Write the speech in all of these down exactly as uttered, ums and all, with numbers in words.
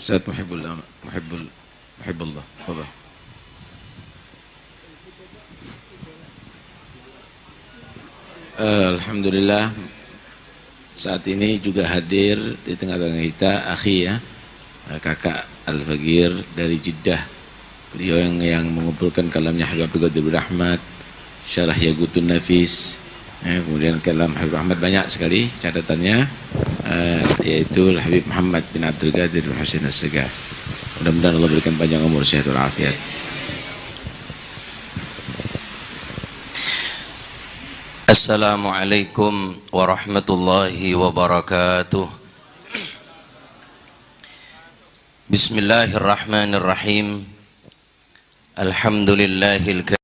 Ustaz Muhibbul Am-, Muhibbul, Muhibbullah. Tafadhal. Eh, alhamdulillah, saat ini juga hadir di tengah-tengah kita, akhi ya, eh, kakak Al-Faqir dari Jeddah. Beliau yang, yang mengumpulkan kalamnya Habib Abdul Qadir bin Ahmad, Syarah Yaqutun Nafis, eh, kemudian kalam Habib Ahmad banyak sekali catatannya, eh, yaitu Habib Muhammad bin Abdul Qadir bin Husain As-Segaf. Mudah-mudahan Allah berikan panjang umur, sehat walafiat. Assalamualaikum warahmatullahi wabarakatuh. Bismillahirrahmanirrahim. Alhamdulillahil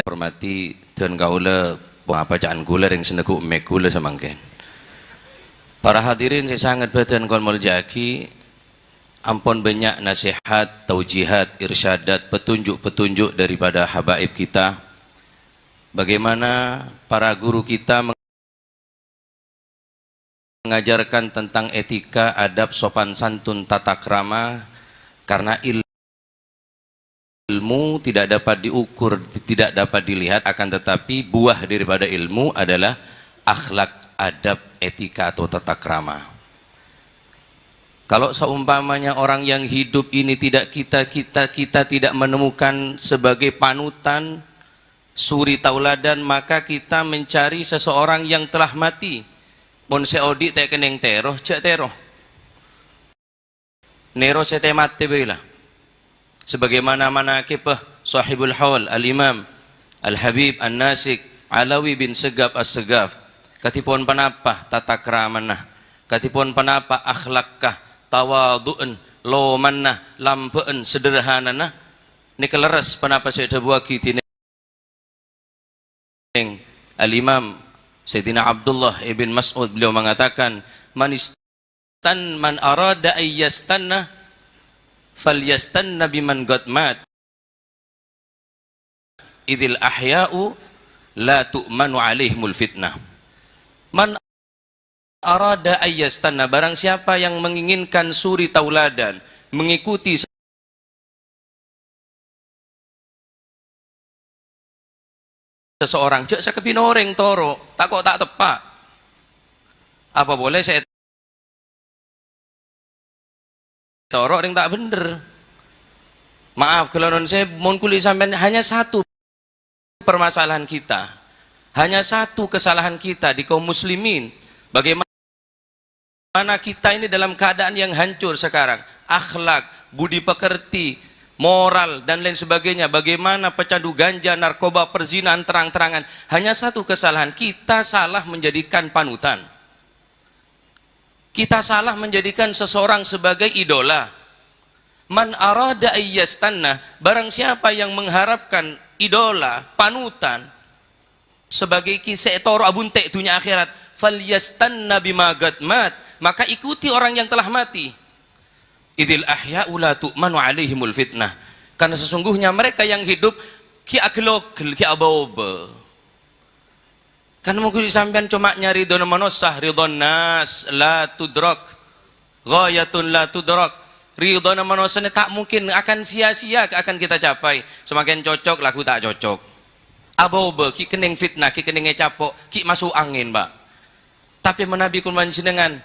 Hormati, dân kaulâ, apa ca'an kaulâ rèng sè neggu' mic kaulâ samangkèn. Para hadirin sè sanget bâdhân kaulâ molja'aghi, ampon bânnya' nasehat, taujihat, irsyadat, petunjuk-petunjuk daripada habaib kita. Bagaimana para guru kita mengajarkan tentang etika, adab, sopan santun, tata krama, karena il-, ilmu tidak dapat diukur, tidak dapat dilihat, akan tetapi buah daripada ilmu adalah akhlak, adab, etika, atau tata krama. Kalau seumpamanya orang yang hidup ini tidak kita, kita, kita tidak menemukan sebagai panutan, suri tauladan, maka kita mencari seseorang yang telah mati. Mon sè odi' ta' kennèng tèro, jhâ' tèro. Nèro sè ta' matè bhâi la. Sebagaimana manaqib Shahibul Haul Al-Imam Al-Habib An-Nasik Alawi bin Segaf As-Segaf. Kadhipon ponapa tata kramana? Kadhipon ponapa akhlakka, tawadhu'en, lomanna, lambâ'en, sederhanana? Nèka lerres ponapa sè èdhâbuwaghi dhinèng Al-Imam Sayyidina Abdullah ibn Mas'ud, beliau mengatakan, "Man istan-, man arada ay yastanna, falyastanna biman qad mat. Idzil ahya'u la tu'manu alaihimul fitnah." Man arada ay yastanna, barang siapa yang menginginkan suri tauladan, mengikuti seseorang, jhâ' sakabbhiyânna orèng toro', tako' ta' teppa'. Apa polè sè toro' rèng ta' bhendher. Maaf, ghâlânon sè mon kulâ sampèyan hanya satu permasalahan kita. Hanya satu kesalahan kita di kaum muslimin. Bagaimana kita ini dalam keadaan yang hancur sekarang. Akhlak, budi pekerti, moral, dan lain sebagainya. Bagaimana pecandu ganja, narkoba, perzinahan terang-terangan. Hanya satu kesalahan, kita salah menjadikan panutan. Kita salah menjadikan seseorang sebagai idola. Man arada ayyastanna, barang siapa yang mengharapkan idola, panutan, sebagai ki-, sè toro' abhunte' dhunnya akhirat, "Falyastanna bima qad mat," maka ikuti orang yang telah mati. "Idzil ahya'u la tu'manu alaihimul fitnah." Karena sesungguhnya mereka yang hidup ghi' aghel-oghel, ghi' aba-oba. Kan mungkin sampeyan coma nyarè ridhona manossa, ridhon nas la tudrak, ghayatun la tudrak. Ridhona manossa ini tak mungkin akan sia-sia akan kita capai. Semakin cocok, lagu tak cocok. Aba-oba, ghi' kennèng fitnah, ghi' kennèng ècapo', ghi' maso' angèn, Pak. Tapè manabi kaulâ panjhennengngan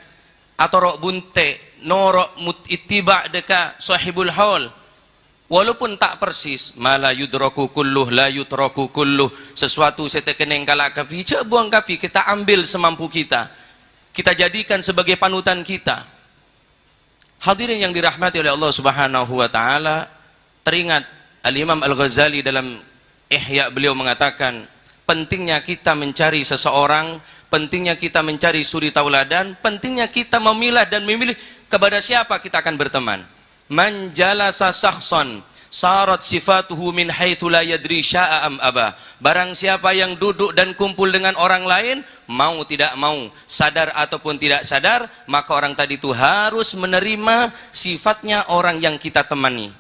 atoro' bunte', noro' mut-, ittiba' dâ' ka Sahibul Haul, walaupun ta' persis, ma la yudraku kulluh, la yutraku kulluh, sesuatu sè ta' kennèng kala' kabbhi, jhâ' buwâng kabbhi, kita ambil semampu kita. Kita jadikan sebagai panutan kita. Hadirin yang dirahmati oleh Allah Subhanahu wa Ta'ala, teringat Al-Imam Al-Ghazali dalam Ihya, beliau mengatakan, pentingnya kita mencari seseorang, pentingnya kita mencari suri tauladan, pentingnya kita memilah dan memilih kepada siapa kita akan berteman. "Man jalasa syakhsan sarat sifatuhu min haitsu la yadri sya'a am aba." Barang siapa yang duduk dan kumpul dengan orang lain, mau tidak mau, sadar ataupun tidak sadar, maka orang tadi itu harus menerima sifatnya orang yang kita temani.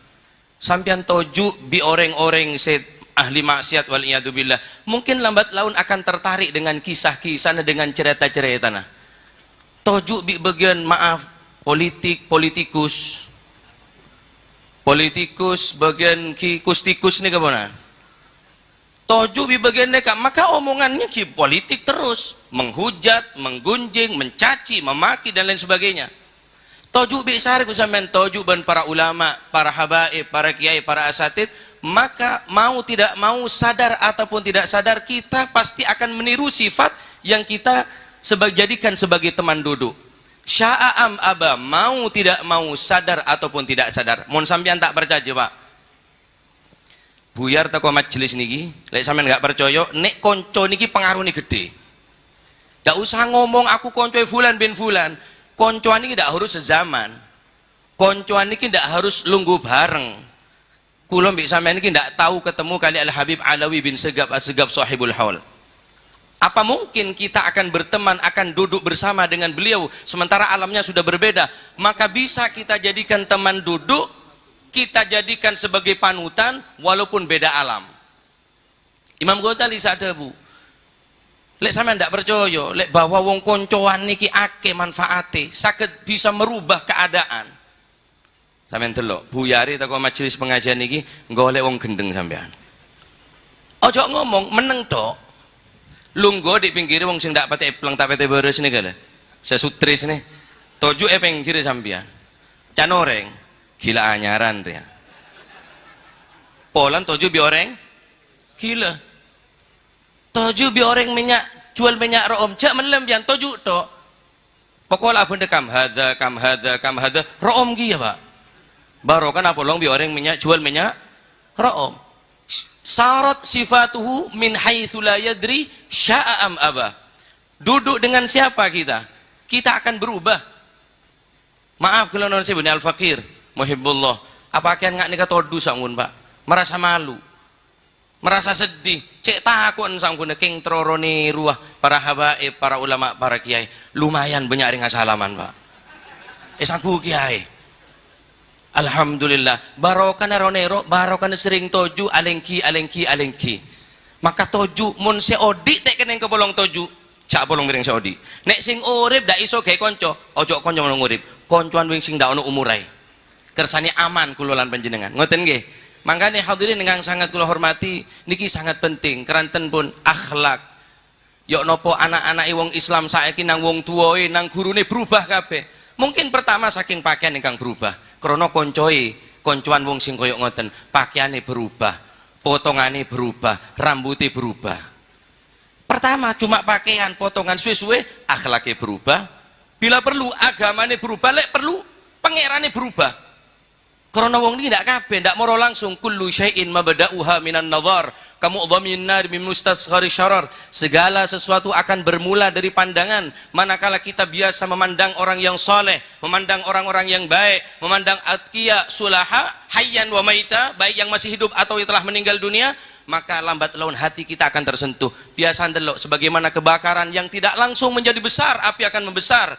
Sampèyan toju' bi' orèng-orèng sè ahli maksiat, wal iyadzu billah. Mungkin lambat laun akan tertarik dengan kisah-kisahna, dengan cerita-ceritana. Toju' bi' bâgiyân, maaf, politik, politikus. Politikus bâgiyân ki-, kustikus nèka ponan. Toju' bi' bâgiyân nèka, maka omongannya ki politik terus, menghujat, menggunjing, mencaci, memaki, dan lain sebagainya. Toju' bi' sarè, ghu, sampèyan, toju' bân para ulama, para habaib, para kiai, para asatid, maka mau tidak mau, sadar ataupun tidak sadar, kita pasti akan meniru sifat yang kita seba-, jadikan sebagai teman duduk. Sya'a am aba, mau tidak mau, sadar ataupun tidak sadar. Mon sampèyan ta' parcajâ, Pak. Buyar tako majelis niki, lè' sampèyan nggak parcajâ, nè' konco niki pangarona ghâddhè. Ndak usah ngomong, "Aku koncoè Fulan bin Fulan." Koncoan niki ndak harus sezaman. Koncoan niki ndak harus lungguh bareng. Kaulâ bi' sampèyan niki ndak tau ketemu kalè Al-Habib Alawi bin Segaf As-Segaf Sahibul Haul. Apa mungkin kita akan berteman, akan duduk bersama dengan beliau, sementara alamnya sudah berbeda? Maka bisa kita jadikan teman duduk, kita jadikan sebagai panutan, walaupun beda alam. Imam Ghazali sè adhâbu, "Lè' sampèyan ndak parcajâ, lè' bahwa wong koncoan niki akè manfaatè, saghed bisa merubah keadaan." Sampèyan delok, buyarè tako majelis pengajian niki, golek wong gendeng sampèyan. Ojo ngomong, menneng tok. Lungguh di pinggirè wong sing ndak patè epleng, ta' patè bârâs nèka lho. Sè sutris nè. Toju' è pinggirè sampèyan. Can orèng, gila anyaran rèya. Polana toju' bi' orèng gila. Toju' bi' orèng mènnya', juwâl mènnya' ro'om. Jhâ' mellem, yan toju' tok. Pokol abhândhâ kam hadza, kam hadza, kam hadza. Ro'om kèya, Pak. Barokana polong bi' orèng mènnya', juwâl mènnya' ro'om. Sarat sifatuhu min haitsu la yadri sya'a am aba. Duduk dengan siapa kita? Kita akan berubah. Maaf, kaulâ nuwun sèbu, Al-Faqir Muhibbullah. Apa pakèyan nga' nèka todus sangghuna, Pak? Merasa malu. Merasa sedih, cè' tako'en sangghuna kèng terro nèrowa para habaib, para ulama, para kiai. Lumayan bânnya' rèng asalaman, Pak. Èsangghu kiai. Alhamdulillah, barokana ro-nèro, barokana serrèng toju', alèngghi, alèngghi, alèngghi. Maka toju', mon sè odi' ta' kennèng kapolong toju', jhâ' polong bi' rèng sè odi'. Nè' sè orèp ndak iso gawe kanca, ojo kanca mon orèp. Kancowan bi' sè ndak ono omorra. Kersane aman kaula lan panjenengan. Ngoten nggih. Mangkane hadirin ingkang sangat kula hormati, niki sangat penting, keranten pun akhlak. Yok nopo ana'-ana'e wong Islam saiki nang wong tuwae, nang gurune berubah kabeh. Mungkin pertama saking pakaian ingkang berubah. Krana koncoe, koncoan wong sing koyo ngoten, pakaiane berubah, potongane berubah, rambute berubah. Pertama, cuma pakaian, potongan, suwe-suwe akhlake berubah. Bila perlu, agamane berubah, lek perlu, pangerane berubah. Krana wong niki ndak kabeh, ndak moro langsung, "Kullu syai'in mabda'uha minan nazar, kamu'dhamin nar min mustasghari syarar." Segala sesuatu akan bermula dari pandangan. Manakala kita biasa memandang orang yang saleh, memandang orang-orang yang baik, memandang atqiya, sulaha, hayyan wa maita, baik yang masih hidup atau yang telah meninggal dunia, maka lambat laun hati kita akan tersentuh. Biasa ndelok, sebagaimana kebakaran yang tidak langsung menjadi besar, api akan membesar.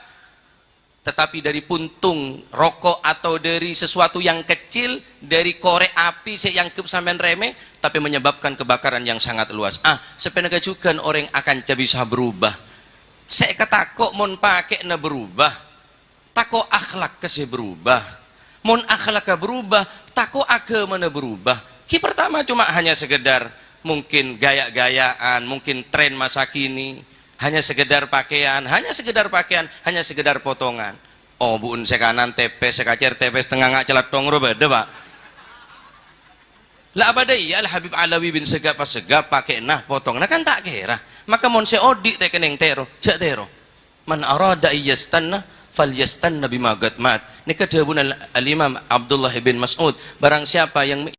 Tetapi dari puntung rokok atau dari sesuatu yang kecil, dari korek api sè èangghep sampèyan remeh, tapi menyebabkan kebakaran yang sangat luas. Ah, sapanèka jhughân orèng akanca bisa berubah. Sè èkatako' mon pakè'na berubah, tako' akhlakka sè berubah. Mon akhlakka berubah, tako' aghâmana berubah. Ghi pertama cuma hanya sekedar mungkin gaya-gayaan, mungkin tren masa kini, hanya sekedar pakaian, hanya sekedar pakaian, hanya sekedar potongan. Oh, bu'en sè kanan tèpès, sè kacèr tèpès, tengnga'na calathong ro bâdâ, Pak. La apadâ iyâ Al Habib Alawi bin Segap Pas Segap pakè'na potonganna kan ta' kèra. Maka mon sè odi' tè kennèng tèro, jhâ' tèro. "Man arada ayyastanna falyastanna bima qad mat." Nèka dhâbuna Al-, Al-Imam Abdullah bin Mas'ud, barang siapa yang